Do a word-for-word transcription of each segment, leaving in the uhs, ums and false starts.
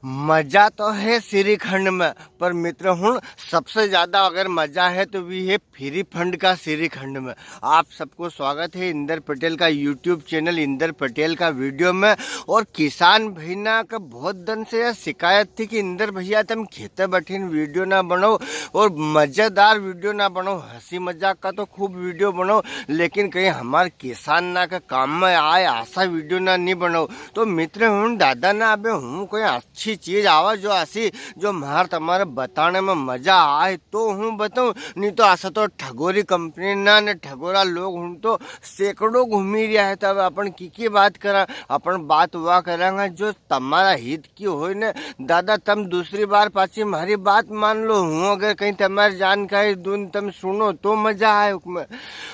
मजा तो है श्रीखंड में, पर मित्र हुण, सबसे ज्यादा अगर मजा है तो वी है फ्री फंड का श्रीखंड में। आप सबको स्वागत है इंदर पटेल का YouTube चैनल इंदर पटेल का वीडियो में। और किसान भाई ना का बहुत दिन से यह शिकायत थी कि इंदर भैया, तम खेते बैठीन वीडियो ना बनाओ और मजेदार वीडियो ना बनाओ, हंसी मजाक का तो खूब वीडियो बनाओ, लेकिन कहीं हमारे किसान ना का काम में आए, ऐसा वीडियो ना नहीं बनाओ। तो मित्र हुण, दादा ना, अबे हूँ कोई अच्छी चीज आवा जो ऐसी, जो म्हार तमारे बताने में मजा आए तो हूँ बताऊँ, नहीं तो ऐसा तो ठगोरी कंपनी ना ने ठगोरा लोग हुण तो सैकड़ों घूमी रिया है। तब अपन की की बात करा, अपन बात वा करांगा जो तमारा हित की होय ने। दादा, तम दूसरी बार पाछी म्हारी बात मान लो, हूँ अगर कहीं तमारी जानकारी दूँ, तम सुनो तो मजा आए उसमें।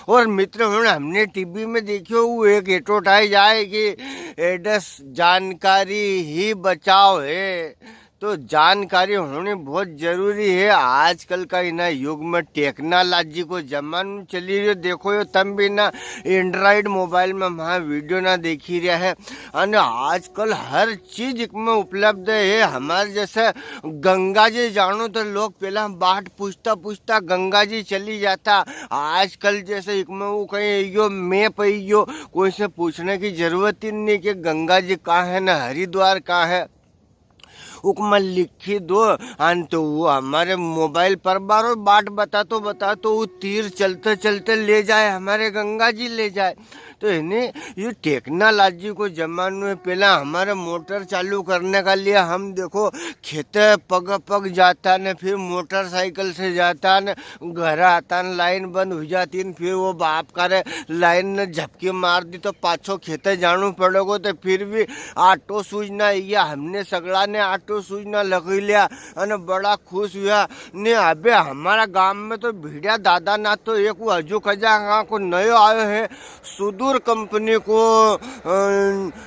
और मित्र हुण, हमने टीवी में देखियो, वो एक एडवर्टाइज आए कि एड्स जानकारी ही बचाव है। तो जानकारी होनी बहुत जरूरी है। आजकल का इना युग में टेक्नोलॉजी को जमानो चली रह्यो। देखो यो, तम भी ना एंड्रॉइड मोबाइल में म्हारा वीडियो ना देखी रहा है, अने आजकल हर चीज इकमें उपलब्ध है। हमारे जैसे गंगा जी जानो तो लोग पहला बाट पूछता पूछता गंगा जी चली जाता। आजकल जैसे इकमें वो कहीं यो मैप है, यो कोई से पूछने की जरूरत ही नहीं कि गंगा जी कहाँ है ना हरिद्वार कहाँ है। उकमें लिखी दो, अन तो वो हमारे मोबाइल पर बारो बाट बतातो बतातो वो तीर चलते चलते ले जाए, हमारे गंगा जी ले जाए। तो इन्हें ये टेक्नोलॉजी को जमानो है। पहला हमारे मोटर चालू करने का लिए हम देखो खेते पग पग जाता ने, फिर मोटरसाइकिल से जाता ने, घर आता ने लाइन बंद हुई जाती ने, फिर वो बाप का रे लाइन ने झपकी मार दी तो पाछो खेते जानो पड़ेगो। तो फिर भी आटो सूझना, ये हमने सगला ने आटो सूझना लगई लिया अने बड़ा खुश हुआ। ने अबे हमारा गांव में तो भिड़िया दादा ना, तो एक वो हजू खजांगा को नयो आयो है सुदूर कंपनी को, अ,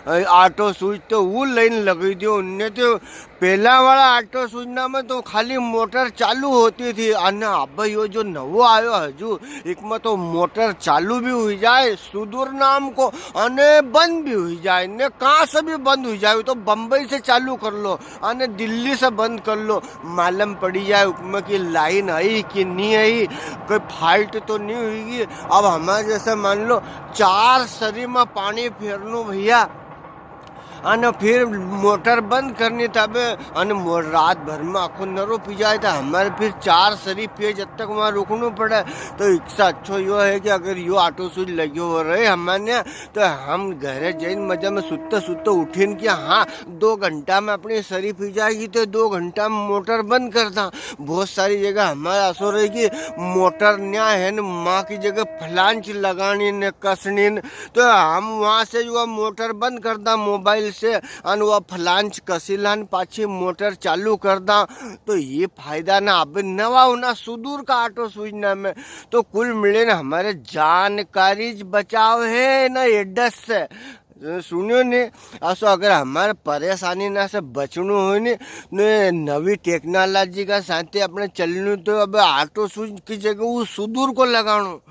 अ, आटो सूझ, तो वो लाइन लगई दियो उनने। तो पहला वाला आटो सूझना में तो खाली मोटर चालू होती थी, अने अब यो जो नवो आयो हजू, इकमें तो मोटर चालू भी हुई जाए सुदूर नाम को, अने बंद भी हुई जाए, ने कहाँ से भी बंद हुई जाए, तो बम्बई से चालू कर लो, अने दिल्ली से बंद कर लो, मालूम पड़ी जाए उकमें की लाइन आई कि नहीं आई, कोई फाल्ट तो नहीं हुई। अब हमारे जैसे मान लो चार सरी में पानी फेरनू भैया, अने फिर मोटर बंद करनी तबे, अने मो-, रात भर में आखो नरो पी जाए तो हमारे फिर चार सरी पिए जब तक वहाँ रुकनू पड़े। तो इससे अच्छो यो है कि अगर यो आटो सूझ लग्यो हो रहे हमारे, तो हम घरे जइन मजा में सुत्ते सुत्ते उठीन कि हाँ, दो घंटा में अपनी सरी पी जाएगी, तो दो घंटा में मोटर बंद कर दा। बहुत सारी जगह हमारा असो रहे कि मोटर न्या है न, माँ की जगह फलांच लगानी न कसनी न, तो हम वहाँ से जो मोटर बंद कर दा मोबाइल से, अन वो फलांच कसी लान पाछी मोटर चालू कर दा। तो ये फायदा ना अब नवा होना सुदूर का आटो सूझना में। तो कुल मिले ना हमारे जानकारी ज बचाव है ना एडस से। सुनियो ने, असो अगर हमारे परेशानी ना से बचनू हो ने, ने नवी टेक्नोलॉजी का साथे अपने चलनू, तो अब आटो सूझ की जगह वो सुदूर को लगाणो।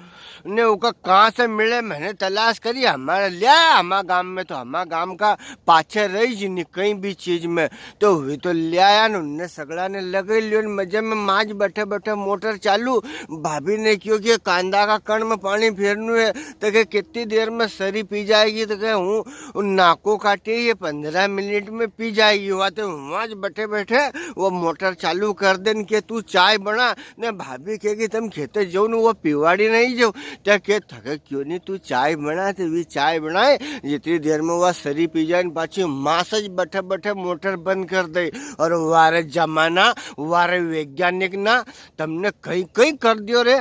ने उका कहाँ से मिले, मैंने तलाश करी, हमारे लिया, हमारा गांव में तो, हमारा गांव का पाछे रही जी नी कहीं भी चीज में। तो वी तो ले आया न, उनने सगळा ने लगई लियो न, मजे में माज बैठे बैठे मोटर चालू। भाभी ने क्यो कि कांदा का कण में पानी फेरनू है, तो के कितनी देर में सरी पी जाएगी, तो के हूँ नाको काटे ये पन्द्रह मिनट में पी जाएगी। वा तो माज बैठे बैठे वो मोटर चालू कर देन के तू चाय बना, ने भाभी के कि तम खेते जाओ न, वो पिवाड़ी नहीं जाओ। तो के थके क्यों नहीं तू चाय बना, तो वी चाय बनाए, जितनी देर में वा सरी पी जाए न, पाछी मासज बैठे बैठे मोटर बंद कर दे। और वारे जमाना, वारे वैज्ञानिक ना, तमने कई कई कर दियो रे।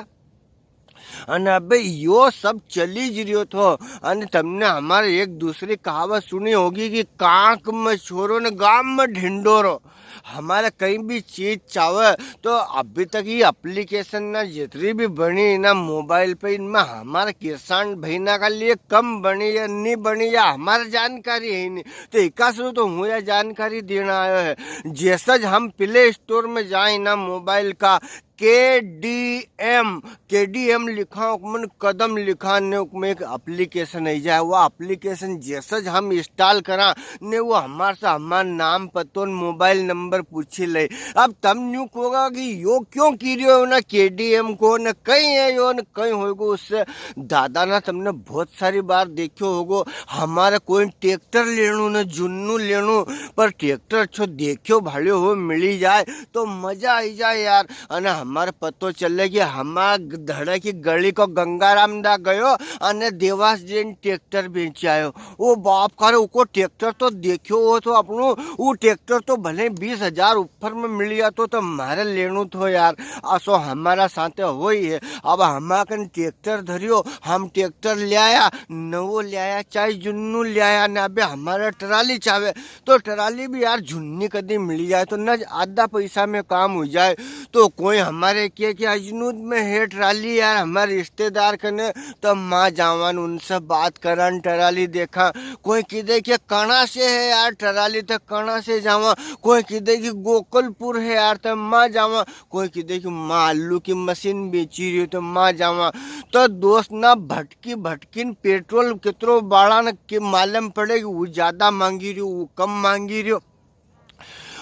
अने अबे यो सब चली ज रियो थो। अने तमने हमारे एक दूसरी कहावत सुनी होगी कि कांक में छोरो ने गाम में ढिंडोरो। हमारे कई भी चीज चावे तो अभी तक ये एप्लीकेशन ना जितनी भी बनी ना मोबाइल पे, इनमें हमारे किसान भाई ना का लिए कम बनी या नहीं बनी या हमारे जानकारी है ही नहीं। तो इकासरू तो हूँ या जानकारी देना आयो है। जैसा ज हम प्ले स्टोर में जाए ना मोबाइल का के डी एम, के डी एम लिखा, उकमन कदम लिखा, ने उकमें एक एप्लीकेशन आई जाए। वो एप्लीकेशन जैसे ज हम इंस्टॉल करा, ने वो हमार से हमार नाम, पतो न मोबाइल नंबर पूछी ले। अब तम न्यू कोगा कि यो क्यों की रियो है ना के डी एम को, न कहीं है यो, न कहीं होएगो उससे। दादा ना, तमने बहुत सारी बार देखो होगो, हमारे कोई ट्रैक्टर लेणू न जुन्नू लेणू, पर ट्रैक्टर छो देखो भाल्यो हो मिली जाए तो मजा आई जाए यार। अने हमारे पतो चले कि हमार धड़े की गली को गंगाराम दा गयो अने देवास जैन ट्रैक्टर बेच आयो। ओ बाप का रे, उको ट्रैक्टर तो देखो हो तो अपनो, वो ट्रैक्टर तो भले बीस हजार ऊपर में मिल जातो तो म्हारे लेणू थो यार। असो हमारा साथे होई है। अब हमारे कन ट्रैक्टर धरियो, हम ट्रैक्टर ले आया, नवो ले आया, चाहे जुन्नू ले आया, ने अबे हमारा ट्राली चावे, तो ट्राली भी यार जुन्नी कदी मिली जाए तो न आधा पैसा में काम हो जाए। तो कोई हमारे के कि अजनूद में है ट्राली यार, हमारे रिश्तेदार कने, तो माँ जावन उनसे बात करन, ट्राली देखा। कोई किदे कि कणा से है यार ट्राली, तो कणा से जावा। कोई किदे कि गोकुलपुर है यार, तो माँ जावा। कोई किदे कि माँ आलू की मशीन बेची रही हो, तो माँ जावा। तो दोस्त ना भटकी भटकीन पेट्रोल कितरो बाला न के मालूम पड़े कि वो ज्यादा मांगी रही हो, वो कम मांगी रही हो।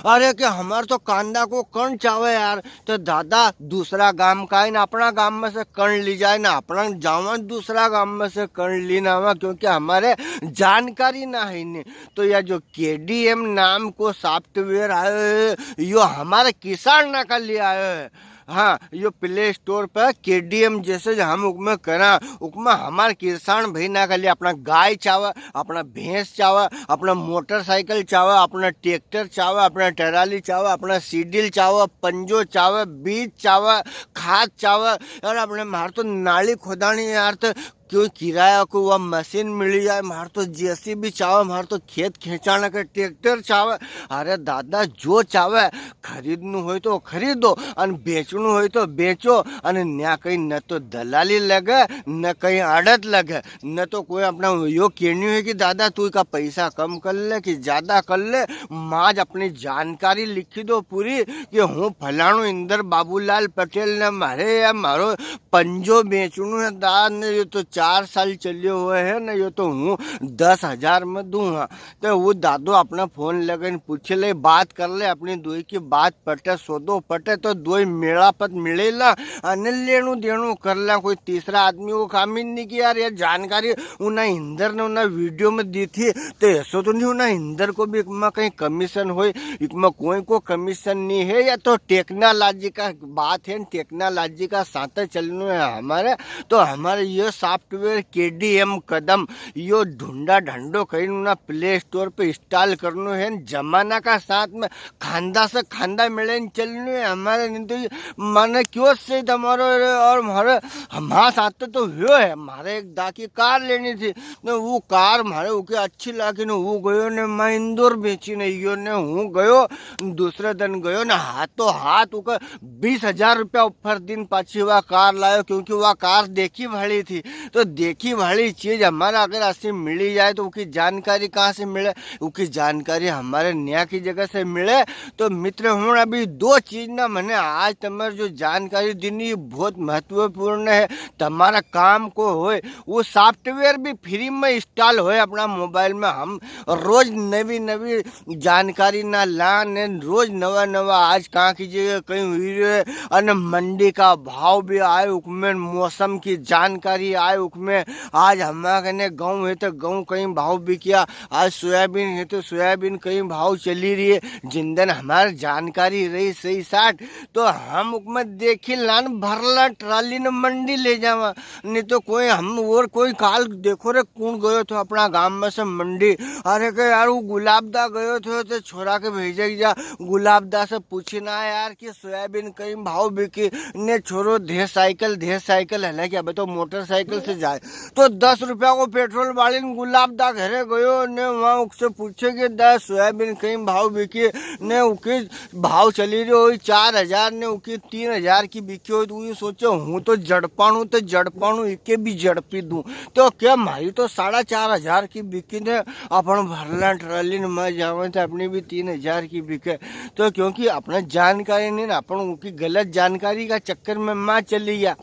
अरे के हमार तो कांदा को कण चावे यार, तो दादा दूसरा गांव का है ना, अपना गांव में से कण ली जाए ना, अपना जावा दूसरा गांव में से कण ली ना आवा, क्योंकि हमारे जानकारी ना है ने। तो या जो के डी एम नाम को सॉफ्टवेयर आयो है, यो हमारे किसान ना का लिए आयो है। हाँ, यो प्ले स्टोर पर के डी एम जैसे ज हम उकमें करा, उकमें हमार किसान भाई ना के लिए अपना गाय चावे, अपना भैंस चावे, अपना मोटरसाइकिल चावे, अपना ट्रैक्टर चावे, अपना ट्राली चावे, अपना सीडिल चावे, पंजो चावे, बीज चावे, खाद चावे। यार, अपने म्हार तो नाली खोदानी है यार, तो क्यों किराया को वह मशीन मिली जाए, म्हार तो जे सी बी चावे, म्हार तो खेत खेंचाने के ट्रैक्टर चावे। अरे दादा, जो चावे, खरीदनू होय तो खरीदो, अन बेचनू होय तो बेचो, अन न्या कहीं न तो दलाली लगे, न कहीं आड़त लगे, न तो कोई अपना यो कहनी है कि दादा तू का पैसा कम कर ले कि ज्यादा कर ले, माज अपनी जानकारी लिखी दो पूरी कि हूँ फलाणो इंदर बाबूलाल पटेल ने मारे या मारो पंजो बेचणू है दाद ने, यो तो चार साल चलियो हुए है ना, यो तो हूँ दस हजार में दूंगा। तो वो दादो अपना फोन लगन पूछ ले, बात कर ले, अपनी दोई की बात पटे, सौदो पटे तो दोई मेला पत मिलेला, अने लेणू देणू कर ला। कोई तीसरा आदमी को काम ही नहीं कि यार ये जानकारी उन्हें इंदर ने उन्हें वीडियो में दी थी, तो ऐसो तो नहीं उन्हें इंदर को भी इकमा कहीं कमीशन होए, इकमा कोई को कमीशन नहीं है। या तो टेक्नोलॉजी का बात है, टेक्नोलॉजी का साथ चलनो है हमारे। तो हमारे ये सॉफ्टवेयर के डी एम कदम, यो ढूंढा ढंडो करीने ना प्ले स्टोर पे इंस्टॉल करनो है, जमाना का साथ में खांदा से खांदा मिले न चलनो है हमारे। नहीं तो ये माने क्यों से तुम्हारो और हमारे, हमारे साथ तो, तो हुयो है, हमारे एक दा की कार लेनी थी, ने वो कार म्हारे उके अच्छी लागी ने वो गयो ने मैं इंदौर बेची ने यो ने हूँ गयो, दूसरे दिन गयो ने हाथों हाथ उके बीस हजार रुपया ऊपर दिन पाछी वा कार लायो, क्योंकि वा कार देखी भाली थी। तो देखी भाली चीज हमारा अगर ऐसी मिली जाए तो उकी जानकारी कहाँ से मिले, उकी जानकारी हमारे न्या की जगह से मिले। तो मित्र हुण, अभी दो चीज ना मैंने आज तमारे जो जानकारी दीनी बहुत महत्वपूर्ण है, तमारा काम को होए, वो सॉफ्टवेयर भी फ्री में इंस्टॉल होए अपना मोबाइल में। हम रोज नवी नवी जानकारी ना ला ने रोज नवा नवा आज कहाँ की जगह कहीं हुई रहे, अने मंडी का भाव भी आए, उकमें मौसम की जानकारी आए, उकमें आज हमारे कने गेहूं है तो गेहूं कहीं भाव बिकिया, आज सोयाबीन है तो सोयाबीन कहीं भाव चली रही है। जिन दिन हमारे जानकारी रही सही साठ, तो हम उकमें देखी लान भरला ट्राली ने मंडी ले जावा। नहीं तो कोई हम और कोई काल देखो रे, कौन गयो थो अपना गांव में से मंडी, अरे के यार वो गुलाबदा गयो थो तो छोरा के भेजे जा, गुलाबदा से पूछी ना यार कि सोयाबीन कई भाव बिकी, ने छोरो धे साइकिल, धे साइकिल, हालांकि अबे तो मोटरसाइकिल से जाए। तो दस रुपया को पेट्रोल बाली ने गुलाब दा घरे गयो ने वहाँ उकसे पूछे कि दा सोयाबीन कई भाव बिकी ने उकी भाव चली रही हुई चार हजार ने उकी तीन हजार की बिकी हुई। तो यूं सोचे हूँ तो जड़पाणू तो जड़पाणू इके भी जड़पी दूं। तो क्या मारी तो साढ़ा चार हजार की बिकी ने अपन भरला ट्राली ने मैं जावे तो अपनी भी तीन हजार की बिके। तो क्योंकि अपने जानकारी नहीं ना, अपन उकी गलत जानकारी का चक्कर में मैं चली गया।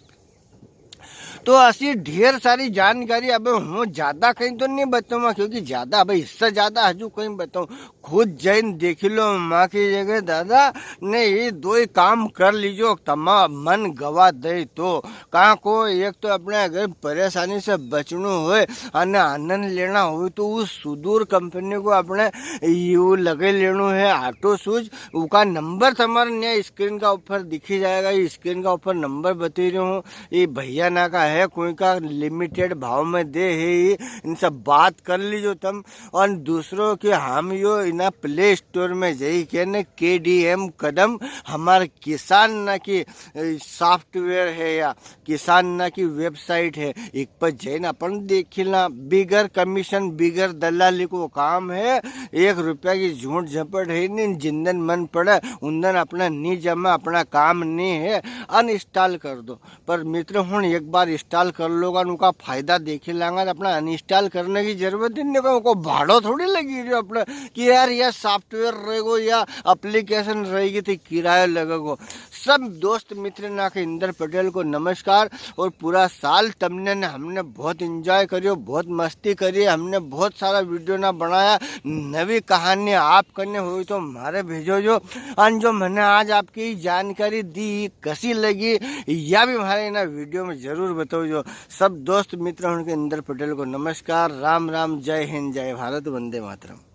तो असी ढेर सारी जानकारी। अब हूँ ज्यादा कई तो नहीं बताऊंगा, क्योंकि ज्यादा, अब इससे ज्यादा हजू कई बताऊं, खुद जईन देखी लो माँ की जगह दादा। ने ये दो ही काम कर लीजो, तमा मन गवा दे तो। कां को एक तो अपने अगर परेशानी से बचणो होय अने आनंद लेना होय तो उस सुदूर कंपनी को अपने यू लगे लेणो है, ऑटो शूज। उका नंबर तमारे न्या स्क्रीन का ऊपर दिखी जाएगा, ये स्क्रीन का ऊपर नंबर बता रही हूँ। ये भैया ना का है, कोई का लिमिटेड भाव में दे है ये, इनसे बात कर लीजो तम। और दूसरो कि हम यो इना प्ले स्टोर में जाई के ने के डी एम कदम हमारे किसान ना की, ए, सॉफ्टवेयर है या किसान ना की वेबसाइट है, एक पर जईन अपन देखी ला। बिगर कमीशन, बिगर दलाली को काम है, एक रुपया की झूठ झपट है नहीं। जिंदन मन पड़े उंदन अपना नहीं जमा, अपना काम नहीं है, अनइंस्टॉल कर दो। पर मित्र हुण एक बार इंस्टॉल कर लोगा, उनका फायदा देखी लांगा, तो अपना अनइंस्टॉल करने की जरूरत ही नहीं, उनको भाड़ो थोड़ी लगी रही अपना कि यार यह सॉफ्टवेयर रहेगो या एप्लीकेशन रहेगी तो किराया लगेगो। सब दोस्त मित्र ना के इंदर पटेल को नमस्कार। और पूरा साल तमने ने हमने बहुत एंजॉय करियो, बहुत मस्ती करी, हमने बहुत सारा वीडियो ना बनाया, नवी कहानी आप कने हुई तो मारे भेजो जो। अन जो मैंने आज आपकी जानकारी दी, कसी लगी, या भी हमारे इना वीडियो में जरूर बताओ जो। सब दोस्त मित्र हुण के इंदर पटेल को नमस्कार, राम राम, जय हिंद, जय भारत, वंदे मातरम।